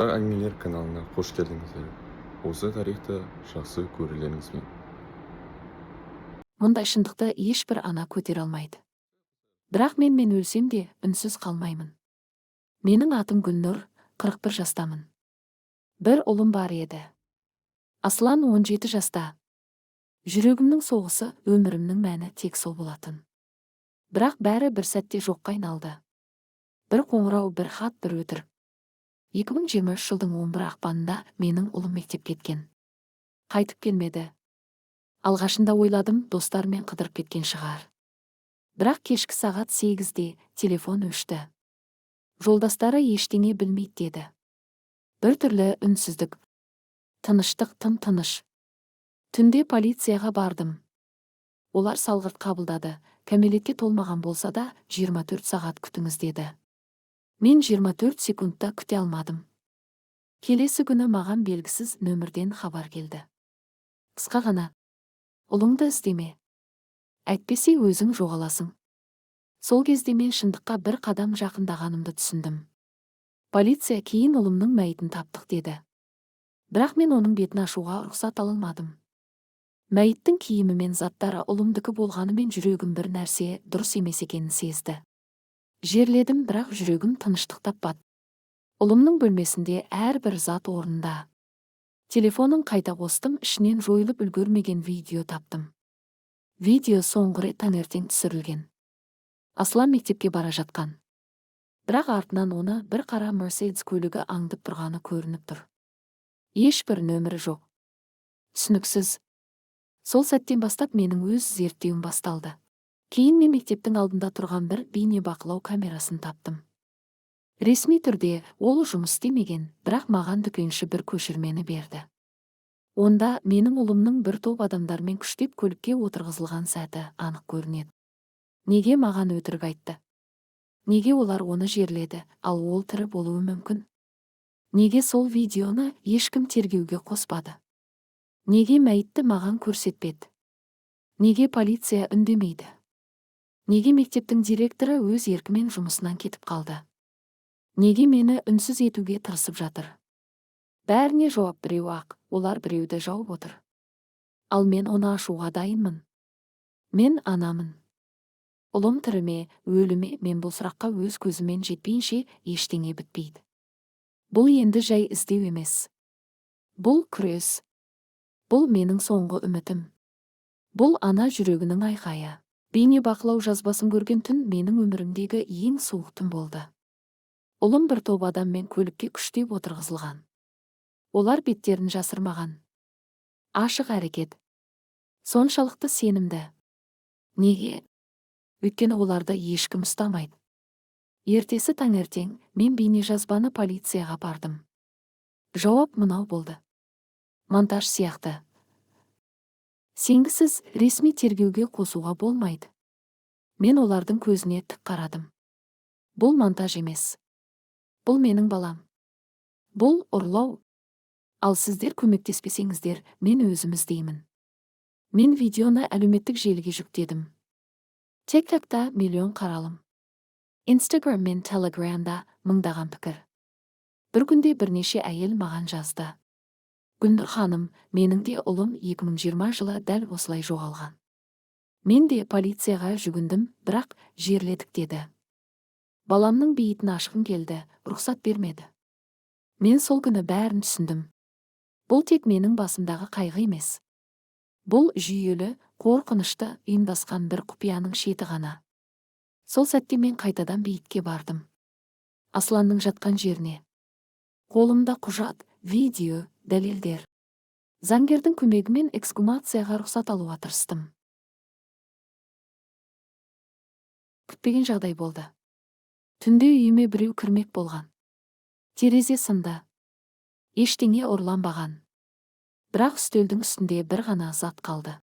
Әңгімелер каналына қош келдіңіздер. Осы тарихты жақсы көрулеріңізбен. Мұндай шындықты ешбір ана көтере алмайды. Бірақ мен өлсем де үнсіз қалмаймын. Менің атым Гүлнұр, 41 жастамын. Бір ұлым бар еді. Аслан 17 жаста. Жүрегімнің соғысы, өмірімнің мәні тек сол болатын. Бірақ бәрі бір сәтте жоққа айналды. Бір қоңырау, бір хат, бір өтірік. 2023 жылдың 11 ақпанында менің ұлым мектепке кеткен. Қайтып келмеді. Алғашында ойладым, достарымен қыдырып кеткен шығар. Бірақ кешкі сағат 8-де телефон өшті. Жолдастары ештеңе білмейді деді. Бір түрлі үнсіздік. Тыныштық тым тыныш. Түнде полицияға бардым. Олар салғырт қабылдады, кәмелетке толмаған болса да 24 сағат күтіңіз деді. Мен 24 секундта күте алмадым. Келесі күні маған белгісіз нөмірден хабар келді. Қысқа ғана. Ұлыңды іздеме. Әйтпесе өзің жоғаласың. Сол кезде мен шындыққа бір қадам жақындағанымды түсіндім. Полиция кейін ұлымның мәйітін таптық деді. Бірақ мен оның бетін ашуға рұқсат ала алмадым. Мәйіттің киімі мен заттары ұлымдікі болғанымен, жүрегім бір нәрсе дұрыс емес екенін сезді. Жерледім, бірақ жүрегім тыныштық таппады. Ұлымның бөлмесінде әрбір зат орнында. Телефонын қайта қостым, ішінен жойылып үлгермеген видео таптым. Видео соңғы рет таңертең түсірілген. Аслан мектепке бара жатқан. Бірақ артынан оны бір қара Мерседес көлігі аңдып тұрғаны көрініп тұр. Ешбір нөмірі жоқ. Түсініксіз. Сол сәттен бастап менің өз зерттеуім басталды. Кейін мен мектептің алдында тұрған бір бейнебақылау камерасын таптым. Ресми түрде ол жұмыс істемеген, бірақ маған дүкенші бір көшірмені берді. Онда менің ұлымның бір топ адамдармен күштеп көлікке отырғызылған сәті анық көрінеді. Неге маған өтірік айтты? Неге олар оны жерледі, ал ол тірі болуы мүмкін? Неге сол видеоны ешкім тергеуге қоспады? Неге мәйітті маған көрсетпеді? Неге полиция үндемейді? Неге мектептің директоры өз еркімен жұмысынан кетіп қалды? Неге мені үнсіз етуге тырысып жатыр? Бәріне жауап біреу ақ, олар біреуді жауып отыр. Ал мен оны ашуға дайынмын. Мен анамын. Ұлым тірі ме, өлі ме, мен бұл сұраққа өз көзіммен жетпейінше ештеңе бітпейді. Бұл енді жай іздеу емес. Бұл күрес. Бұл менің соңғы үмітім. Бұл ана жүрегінің айқайы. Бейнебақылау жазбасын көрген түн менің өмірімдегі ең суық түн болды. Ұлым бір топ адаммен көлікке күштеп отырғызылған. Олар беттерін жасырмаған. Ашық әрекет. Соншалықты сенімді. Неге? Өйткені оларды ешкім ұстамайды. Ертесі таңертең мен бейнежазбаны полицияға апардым. Жауап мынау болды. Монтаж сияқты. Сенгісіз, ресми тергеуге қосуға болмайды. Мен олардың көзіне тік қарадым. Бұл монтаж емес. Бұл менің балам. Бұл ұрлау. Ал сіздер көмектеспесеңіздер, мен өзім іздеймін. Мен видеоны әлеуметтік желіге жүктедім. TikTokта миллион қаралым. Instagram мен Telegramда мыңдаған пікір. Бір күнде бірнеше әйел маған жазды. Гүлнұр ханым, менің де ұлым 2020 жылы дәл осылай жоғалған. Мен де полицияға жүгіндім, бірақ жерледік деді. Баламның бейітін ашқым келді, рұқсат бермеді. Мен сол күні бәрін түсіндім. Бұл тек менің басымдағы қайғы емес. Бұл жүйелі, қорқынышты ұйымдасқан бір құпияның шеті ғана. Сол сәтте мен қайтадан бейітке бардым. Асланның жатқан жеріне. Қолымда құжат, видео, дәлелдер. Заңгердің көмегімен эксгумацияға рұқсат алуға тырыстым. Күтпеген жағдай болды. Түнде үйіме біреу кірмек болған. Терезе сынды. Ештеңе ұрланбаған. Бірақ үстелдің үстінде бір ғана зат қалды.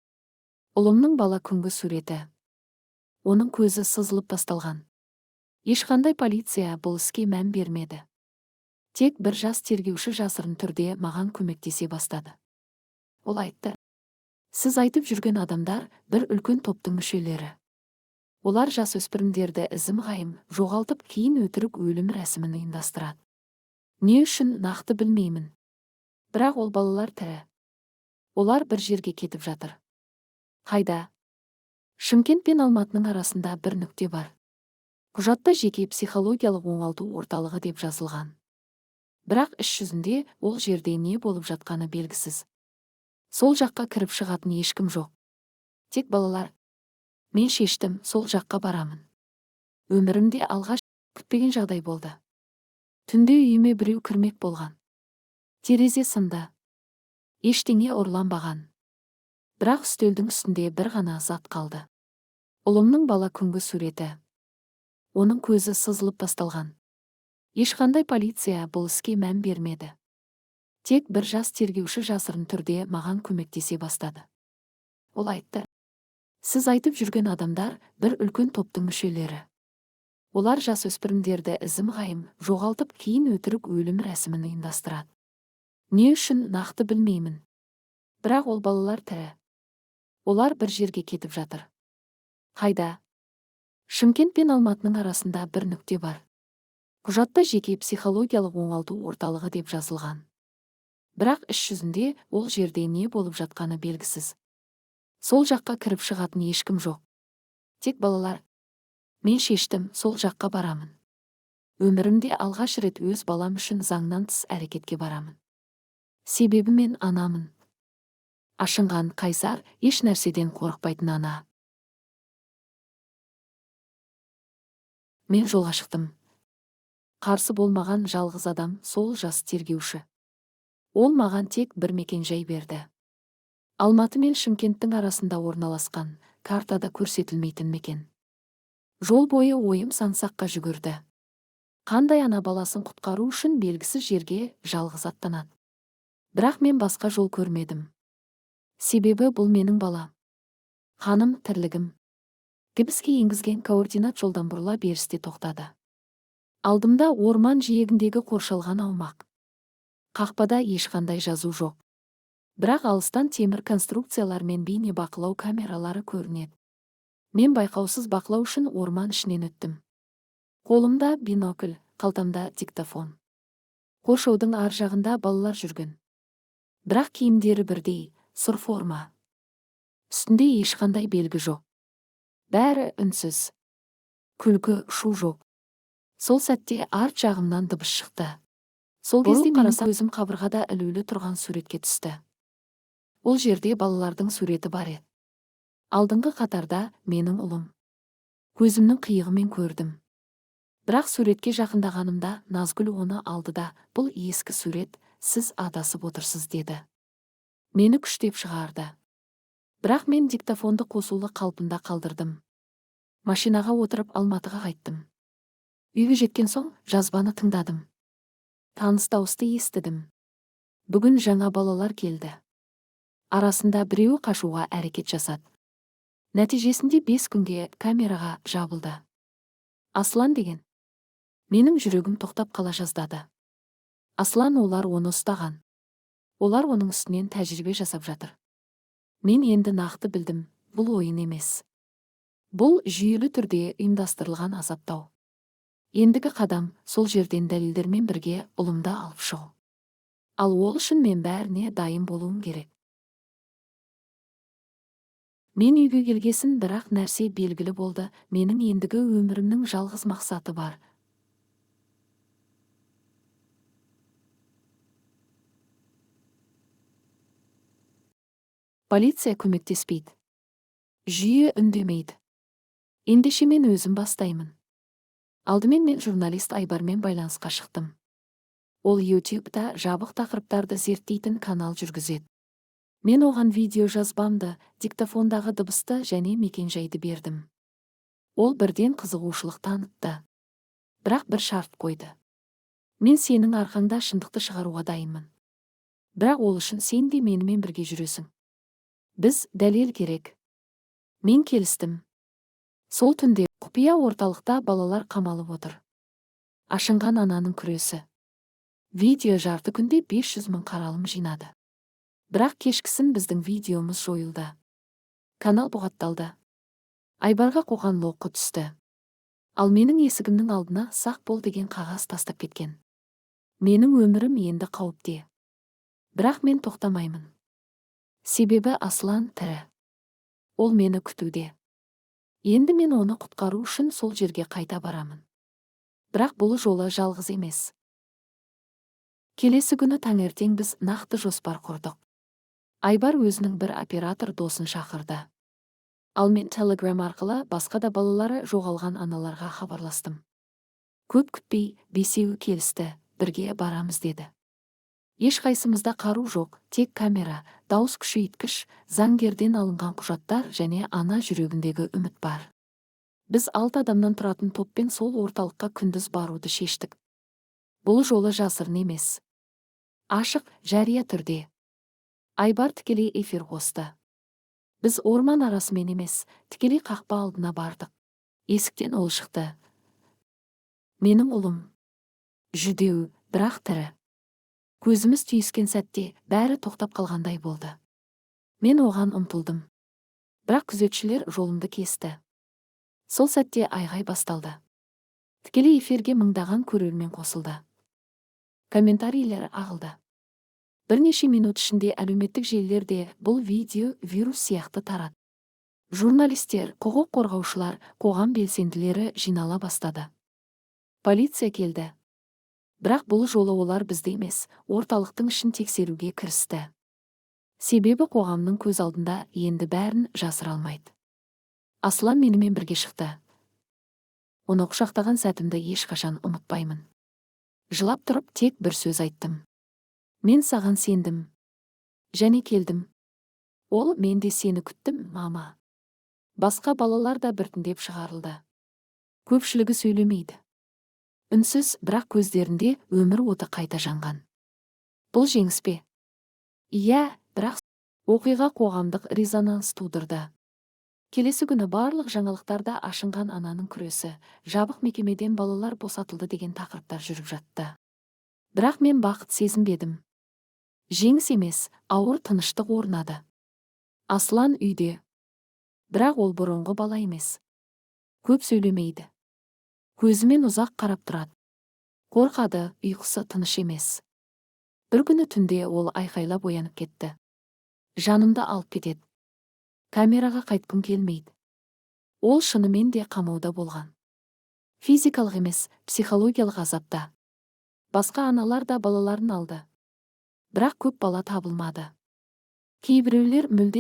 Ұлымның бала күнгі суреті. Оның көзі сызылып тасталған. Ешқандай полиция бұл іске мән бермеді. Тек бір жас тергеуші жасырын түрде маған көмектесе бастады. Ол айтты: «Сіз айтып жүрген адамдар бір үлкен топтың мүшелері. Олар жасөспірімдерді ізім-ғайым жоғалтып, кейін өтірік өлім рәсімін ұйымдастырады. Не үшін, нақты білмеймін. Бірақ ол балалар тірі. Олар бір жерге кетіп жатыр. Қайда? Шымкент пен Алматының арасында бір нүкте бар. Құжатта жеке психологиялық оңалту орталығы деп жазылған. Бірақ іс жүзінде ол жерде не болып жатқаны белгісіз. Сол жаққа кіріп шығатын ешкім жоқ. Тек балалар. Мен шештім, сол жаққа барамын. Өмірімде алғаш күтпеген жағдай болды. Түнде үйіме біреу кірмек болған. Терезе сынды. Ештеңе ұрланбаған. Бірақ үстелдің үстінде бір ғана зат қалды. Ұлымның бала күнгі суреті. Оның көзі сызылып тасталған. Ешқандай полиция бұл іске мән бермеді. Тек бір жас тергеуші жасырын түрде маған көмектесе бастады. Ол айтты: "Сіз айтып жүрген адамдар бір үлкен топтың мүшелері. Олар жасөспірімдерді ізім-ғайым жоғалтып, кейін өтірік өлім рәсімін ұйымдастырады. Не үшін, нақты білмеймін. Бірақ ол балалар тірі. Олар бір жерге кетіп жатыр. Қайда? Шымкент пен Алматының арасында бір нүкте бар. Құжатта жеке психологиялық оңалту орталығы деп жазылған. Бірақ іс жүзінде ол жерде не болып жатқаны белгісіз. Сол жаққа кіріп шығатын ешкім жоқ. Тек балалар. Мен шештім, сол жаққа барамын. Өмірімде алғаш рет өз балам үшін заңнан тыс әрекетке барамын. Себебі мен анамын. Ашынған, қайсар, еш нәрседен қорықпайтын ана. Мен жолға шықтым. Қарсы болмаған жалғыз адам сол жас тергеуші. Ол маған тек бір мекен-жай берді. Алматы мен Шымкенттің арасында орналасқан, картада көрсетілмейтін мекен. Жол бойы ойым сан-саққа жүгірді. Қандай ана баласын құтқару үшін белгісіз жерге жалғыз аттанады? Бірақ мен басқа жол көрмедім. Себебі бұл менің балам. Қаным, тірлігім. GPS-ке енгізген координат жолдан бұрыла берісте тоқтады. Алдымда орман жиегіндегі қоршалған аумақ. Қақпада ешқандай жазу жоқ. Бірақ алыстан темір конструкциялар мен бейнебақылау камералары көрінеді. Мен байқаусыз бақылау үшін орман ішінен өттім. Қолымда бинокль, қалтамда диктофон. Қоршаудың ар жағында балалар жүрген. Бірақ киімдері бірдей, сұр форма. Үстінде ешқандай белгі жоқ. Бәрі үнсіз. Күлкі, шу жоқ. Сол сәтте арт жағымнан дыбыс шықты. Сол кезде Бұрылып менің қарасам- көзім қабырғада ілулі тұрған суретке түсті. Ол жерде балалардың суреті бар еді. Алдыңғы қатарда менің ұлым. Көзімнің қиығымен көрдім. Бірақ суретке жақындағанымда Назгүл оны алды да, бұл ескі сурет, сіз адасып отырсыз деді. Мені күштеп шығарды. Бірақ мен диктофонды қосулы қалпында қалдырдым. Машинаға отырып Алматыға қайттым. Үйге жеткен соң жазбаны тыңдадым. Таныс дауысты естідім. Бүгін жаңа балалар келді. Арасында біреуі қашуға әрекет жасады. Нәтижесінде 5 күнге камераға жабылды. Аслан деген. Менің жүрегім тоқтап қала жаздады. Аслан, олар оны ұстаған. Олар оның үстінен тәжірибе жасап жатыр. Мен енді нақты білдім, бұл ойын емес. Бұл жүйелі түрде ұйымдастырылған азаптау. Ендігі қадам сол жерден дәлелдермен бірге ұлымды алып шығу. Ал ол үшін мен бәріне дайын болуым керек. Мен үйге келгесін бірақ нәрсе белгілі болды, менің ендігі өмірімнің жалғыз мақсаты бар. Полиция көмектеспейді. Жүйе үндемейді. Ендеше мен өзім бастаймын. Алдымен мен журналист Айбармен байланысқа шықтым. Ол YouTube-та жабық тақырыптарды зерттейтін канал жүргізеді. Мен оған видео жазбамды, диктофондағы дыбысты және мекенжайды бердім. Ол бірден қызығушылық танытты. Бірақ бір шарт қойды. Мен сенің арқаңда шындықты шығаруға дайынмын. Бірақ ол үшін сен де менімен бірге жүресің. Біз дәлел керек. Мен келістім. Сол түнде құпия орталықта балалар қамалып отыр. Ашынған ананың күресі. Видео жарты күнде 500 мың қаралым жинады. Бірақ кешкісін біздің видеомыз жойылды. Канал бұғатталды. Айбарға қоқан лоққы түсті. Ал менің есігімнің алдына сақ бол деген қағаз тастап кеткен. Менің өмірім енді қауіпте. Бірақ мен тоқтамаймын. Себебі Аслан тірі. Ол мені күтуде. Енді мен оны құтқару үшін сол жерге қайта барамын. Бірақ бұл жолы жалғыз емес. Келесі күні таңертең біз нақты жоспар құрдық. Айбар өзінің бір оператор досын шақырды. Ал мен Telegram арқылы басқа да балалары жоғалған аналарға хабарластым. Көп күтпей, бесеуі келісті, бірге барамыз деді. Ешқайсымызда қару жоқ, тек камера, дауыс күшейткіш, заңгерден алынған құжаттар және ана жүрегіндегі үміт бар. Біз алты адамнан тұратын топпен сол орталыққа күндіз баруды шештік. Бұл жолы жасырын емес. Ашық, жария түрде. Айбар тікелей эфир қосты. Біз орман арасымен емес, тікелей қақпа алдына бардық. Есіктен ол шықты. Менің ұлым. Жүдеу, бірақ тірі. Көзіміз түйіскен сәтте бәрі тоқтап қалғандай болды. Мен оған ұмтылдым. Бірақ күзетшілер жолымды кесті. Сол сәтте айғай басталды. Тікелей эфирге мыңдаған көрермен қосылды. Комментарийлер ағылды. Бірнеше минут ішінде әлеуметтік желілерде бұл видео вирус сияқты тарады. Журналистер, құқық қорғаушылар, қоғам белсенділері жинала бастады. Полиция келді. Бірақ бұл жолы олар бізді емес, орталықтың ішін тексеруге кірісті. Себебі қоғамның көз алдында енді бәрін жасыра алмайды. Аслан менімен бірге шықты. Оны құшақтаған сәтімді ешқашан ұмытпаймын. Жылап тұрып тек бір сөз айттым. Мен саған сендім. Және келдім. Ол: «Мен де сені күттім, мама». Басқа балалар да біртіндеп шығарылды. Көпшілігі сөйлемейді. Үнсіз, бірақ көздерінде өмір оты қайта жанған. Бұл жеңіс пе? Иә, бірақ оқиға қоғамдық резонанс тудырды. Келесі күні барлық жаңалықтарда ашынған ананың күресі, жабық мекемеден балалар босатылды деген тақырыптар жүріп жатты. Бірақ мен бақыт сезінбедім. Жеңіс емес, ауыр тыныштық орнады. Аслан үйде. Бірақ ол бұрынғы бала емес. Көп сөйлемейді. Көзімен ұзақ қарап тұрады. Қорқады, ұйқысы тыныш емес. Бір күні түнде ол айқайлап оянып кетті. «Жанымды алып кетеді. Камераға қайтқым келмейді». Ол шынымен де қамауда болған. Физикалық емес, психологиялық азапта. Басқа аналар да балаларын алды. Бірақ көп бала табылмады. Кейбіреулер мүлде